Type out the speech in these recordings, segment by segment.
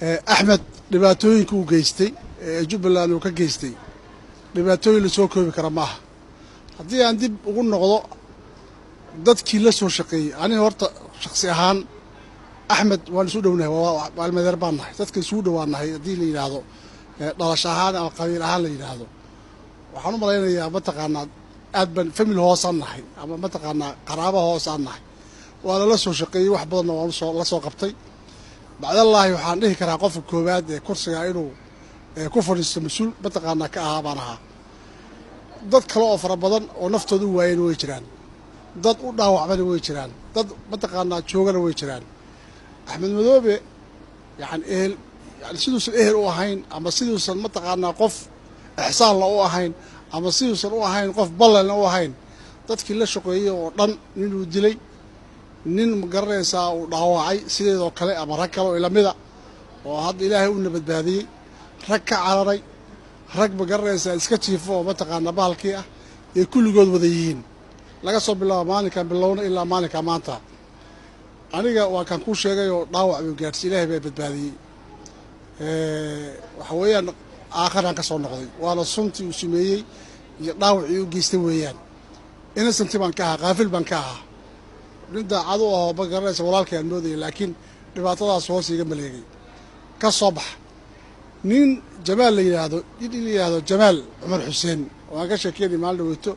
Axmed dhibaatooyinka uu geystay ee Jubbaland uu ka geystay, dhibaatooyin lasoo koobi kara maaha. Haddii aan dib ugu noqdo dadkii la soo shaqeeyey, aniga horta shaksi ahaan Axmed waan isu dhownahay, waalmadeer baan nahay, dadka isugu dhowaan nahay. Haddii la yidhaahdo dhalasho ahaan ama qabiil ahaan la yidhaahdo, waxaan u malaynayaa mataqaanaa aad baan family hoosaan nahay ama mataqaanaa qaraabo hoosaan nahay. Waa lala soo shaqeeyey, wax badanna waan usoo la soo qabtay. Bacdallaahi, waxaan dhihi karaa qofka koowaad ee kursiga inuu ku fadhiisto mas-uul mataqaanaa ka ahaa baan ahaa. Dad kale oo fara badan oo naftooda u waayeen way jiraan, dad u dhaawacmana way jiraan, dad mataqaanaa joogana way jiraan. Axmed Madoobe yani ehel, yani siduusan ehel u ahayn ama siduusan mataqaanaa qof ixsaanla u ahayn ama siduusan u ahayn qof ballanna u ahayn, dadkii la shaqeeyey oo dhan ninuu dilay, nin ma garanaysaa uu dhaawacay sideedoo kale ama rag kale oo ilamida oo hadda Ilaahay u nabadbaadiyey, rag ka cararay, rag ma garanaysaa iska jiifo oo mataqaanaa bahalkii ah ee kulligood wada yihiin, laga soo bilaabo maalinkan bilowna ilaa maalinka maanta. Aniga waa kan kuu sheegay oo dhaawac buu gaadhsiy, Ilaahay baa badbaadiyey. Waxa weeyaan aakharaan ka soo noqday, waana suntii uu sameeyey iyo dhaawacii u geystay weeyaan. Innocent baan ka ahaa, qaafil baan ka ahaa, nin daacad u ahoo ma garanaysa walaalkay aan moodaya, laakiin dhibaatadaas hoos iga maleegay. Ka soo bax nin Jamaal la yidhaahdo, nin la yidhaahdo Jamaal Cumar Xuseen oo aan ka sheekeynay maalin dhaweyto.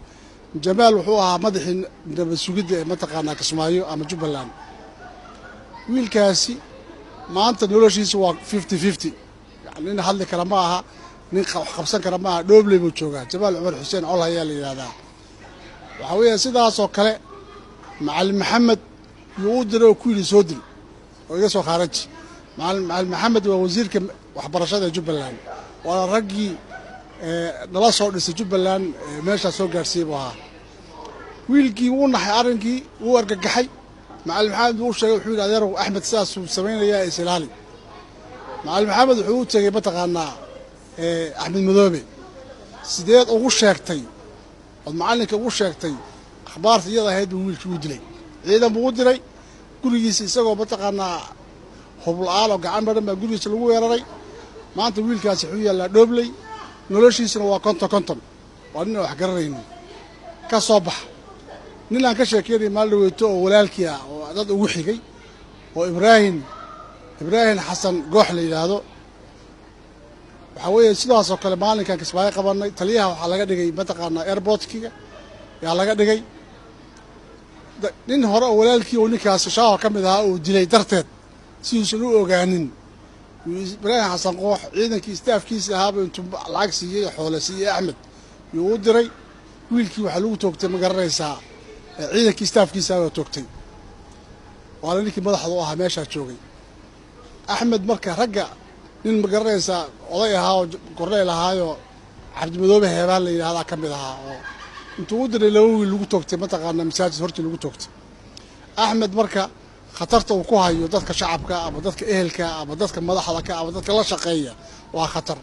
Jamaal wuxuu ahaa madaxii nabad sugidda ee mataqaanaa Kismaayo ama Jubbaland. Wiilkaasi maanta noloshiisa waa 50-50, yani nin hadli kara ma aha, nin wax qabsan kara ma aha. Dhoobley buu joogaa, Jamaal Cumar Xuseen Col ayaa la yidhahdaa. Waxaa weeya sidaasoo kale Macalin Maxamed yuu u diray oo ku yidhi soo dil oo iga soo khaaraji. Macalin Maxamed waa wasiirka waxbarashada ee Jubbaland, waana raggii nala soo dhisay Jubbaland, meeshaa soo gaadhsiiyey buu ahaa. Wiilkii wuu naxay, arrinkii wuu argagaxay. Macalin Maxamed buu u sheegay, wuxuu yidhi: "Adeerow, Axmed sidaasuu samaynayaa, isilaali." Macalin Maxamed wuxuu u tegey mataqaanaa Axmed Madoobe. Sideed ugu sheegtay ood macallinka ugu sheegtay akhbaarta iyada ahayd buu wiilkii u dilay. Ciidan buu u diray gurigiisa, isagoo mataqaanaa hubla-aan oo gacan badan baa gurigiisa lagu weeraray. Maanta wiilkaasi wuxuu yaallaa Dhoobley, noloshiisuna waa 50-50, waa nin aan wax garanaynin. Ka soo bax nin aan ka sheekeynay maalin dhaweyto oo walaalkii ah oo dad ugu xigay oo Ibraahim Xasan Goox la yidhaahdo. Waxaa weeye sidaasoo kale maalinkan Kismaayo qabanay, taliyaha waxaa laga dhigay mataqaanaa airportkiga yaa laga dhigay. Nin hore oo walaalkii oo ninkaas shaawa ka mid ahaa uu dilay darteed siduusan u ogaanin, Ibraahim Xasan Qoox ciidankii staffkiisa ahaaba intuu lacag siiyey, xoole siiyey, Axmed yuu u diray. Wiilkii waxaa lagu toogtay, ma garanaysaa, ciidankii staffkiisa baa toogtay, waana ninkii madaxda u ahaa meeshaa joogay Axmed. Marka ragga nin ma garanaysaa oday ahaa oo korneyl ahaayoo Cabdimadoobe Heebaan la yidhahdaa ka mid ahaa oo intuu u diray laba wiil lagu toogtay mataqaanaa masaajid hortii lagu toogtay. Axmed marka khatarta uu ku hayo dadka shacabka ama dadka ehelka ama dadka madaxda ka ama dadka la shaqeeya waa khatar.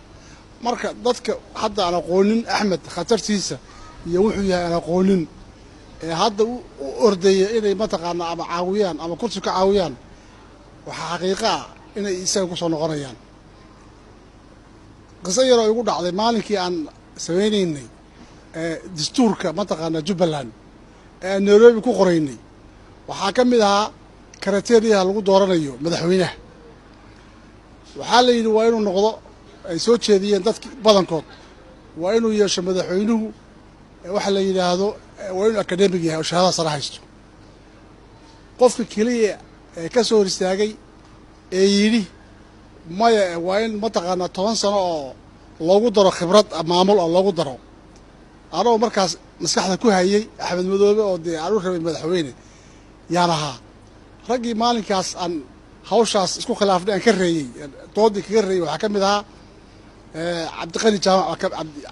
Marka dadka hadda aan aqoonin Axmed khatartiisa iyo wuxuu yahay aan aqoonin ee hadda u ordaya inay mataqaanaa ama caawiyaan ama kursi ka caawiyaan, waxaa xaqiiqo ah inay isaga ku soo noqonayaan. Qiso yaroo igu dhacday maalinkii aan samaynaynay dastuurka mataqaanaa Jubbaland ee aan Nairobi ku qoraynay, waxaa ka mid ahaa criteria-ha lagu dooranayo madaxweynaha. Waxaa la yidhi waa inuu noqdo, ay soo jeediyeen dadki badankood, waa inuu yeesho madaxweynuhu waxa la yidhaahdo waa inuu academic yahay oo shahaadada sare haysto. Qofka keliya ee ka soo hor istaagay ee yidhi maya, waa in mataqaanaa 10 sano oo loogu daro khibrad maamul oo loogu daro, anoo markaas maskaxda ku hayay Axmed Madoobe oo dee aan u rabay madaxweyne yaan ahaa. Raggii maalinkaas aan hawshaas isku khilaafnay, aan ka reeyey, doodii kaga reeyey, waxaa ka mid ahaa Cabdiqani Jaamac.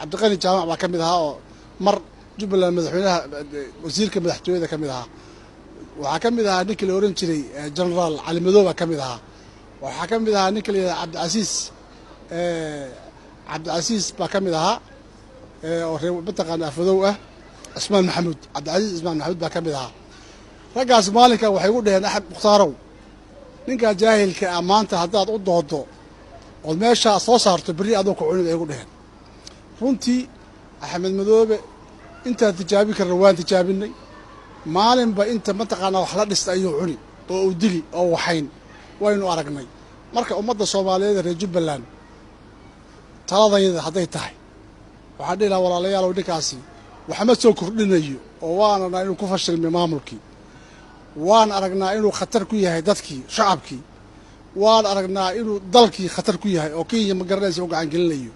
Cabdiqani Jaamac baa ka mid ahaa oo mar Jubbaland madaxweynaha wasiirka madaxtooyada ka mid ahaa. Waxaa ka mid ahaa ninkii la ohan jiray Generaal Cali Madow baa ka mid ahaa. Waxaa ka mid ahaa ninka la yidhahda Cabdicasiis baa ka mid ahaa oo ree mataqaana Afadow ah, Cismaan Maxamuud, Cabdicasiis Cismaan Maxamuud baa ka mid ahaa. Raggaas maalinka waxay ugu dhaheen: "Axmed Mukhtaarow, ninkaa jaahilka ah maanta haddaad u doodo Ood meeshaa soo saarto berri adoo ku cunin ay igu dheheen. Runtii Axmed Madoobe intaan tijaabin karna waan tijaabinay. Maalinba inta mataqaanaa wax la dhista ayuu cuni oo uu dili oo waxayn waynu aragnay. Marka ummadda Soomaaliyeed, reer Jubbaland, taladayda hadday tahay, waxaan dhihi lahaa, walaalayaalow, ninkaasi waxma soo kordhinayo oo waan aragnaa inuu ku fashilmay maamulkii, waan aragnaa inuu khatar ku yahay dadkii shacabkii, waan aragnaa inuu dalkii khatar ku yahay oo Kenya, ma garanaysa, u gacangelinayo.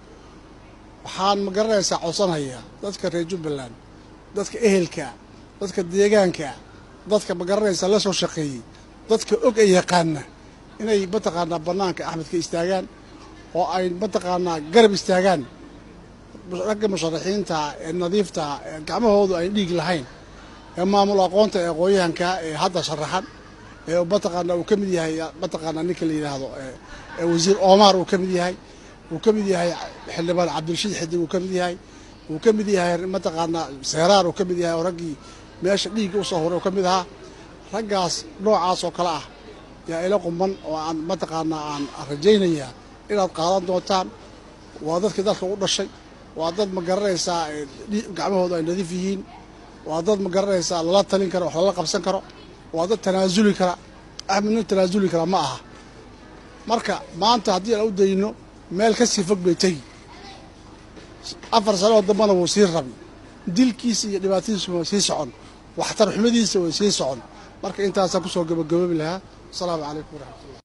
Waxaan, ma garanaysaa, codsanayaa dadka reer Jubbaland, dadka ehelkaa, dadka deegaankaa, dadka, ma garanaysaa, la soo shaqeeyey, dadka og ee yaqaana, inay mataqaanaa bannaanka Axmed ka istaagaan oo ay mataqaanaa garab istaagaan ragga musharaxiinta ee nadiifta ee gacmahoodu ay dhiig lahayn, ee maamul aqoonta, ee aqoonyahanka ee hadda sharaxan, ee mataqaanaa uu ka mid yahay mataqaanaa ninka la yidhaahdo ee wasiir Omar uu ka mid yahay, uu ka mid yahay xildhibaan Cabdirashiid Xidig, uu ka mid yahay, uu ka mid yahay mataqaanaa Seeraar uu ka mid yahay, oo raggii meesha dhiigga usoo huray uu ka mid ahaa. Raggaas noocaas oo kale ah yaa ila quman oo aan mataqaanaa aan rajaynayaa inaad qaadan doontaan. Waa dadkii dalka u dhashay, waa dad, ma garanaysaa, gacmahoodu ay nadiif yihiin, waa dad, ma garanaysaa, lala talin karo, wax lala qabsan karo, waa dad tanaasuli kara. Axmed nin tanaasuli kara ma aha. Marka maanta haddii aan u dayno, meel ka sii fog bay tegi. 4 sano oo dambana wuu sii rabi, dilkiisa iyo dhibaatadiisu way sii socon, waxtar xumadiisa way sii socon. Marka intaasaan kusoo gabagaboobi lahaa. Asalaamu calaykum waraxmatullah.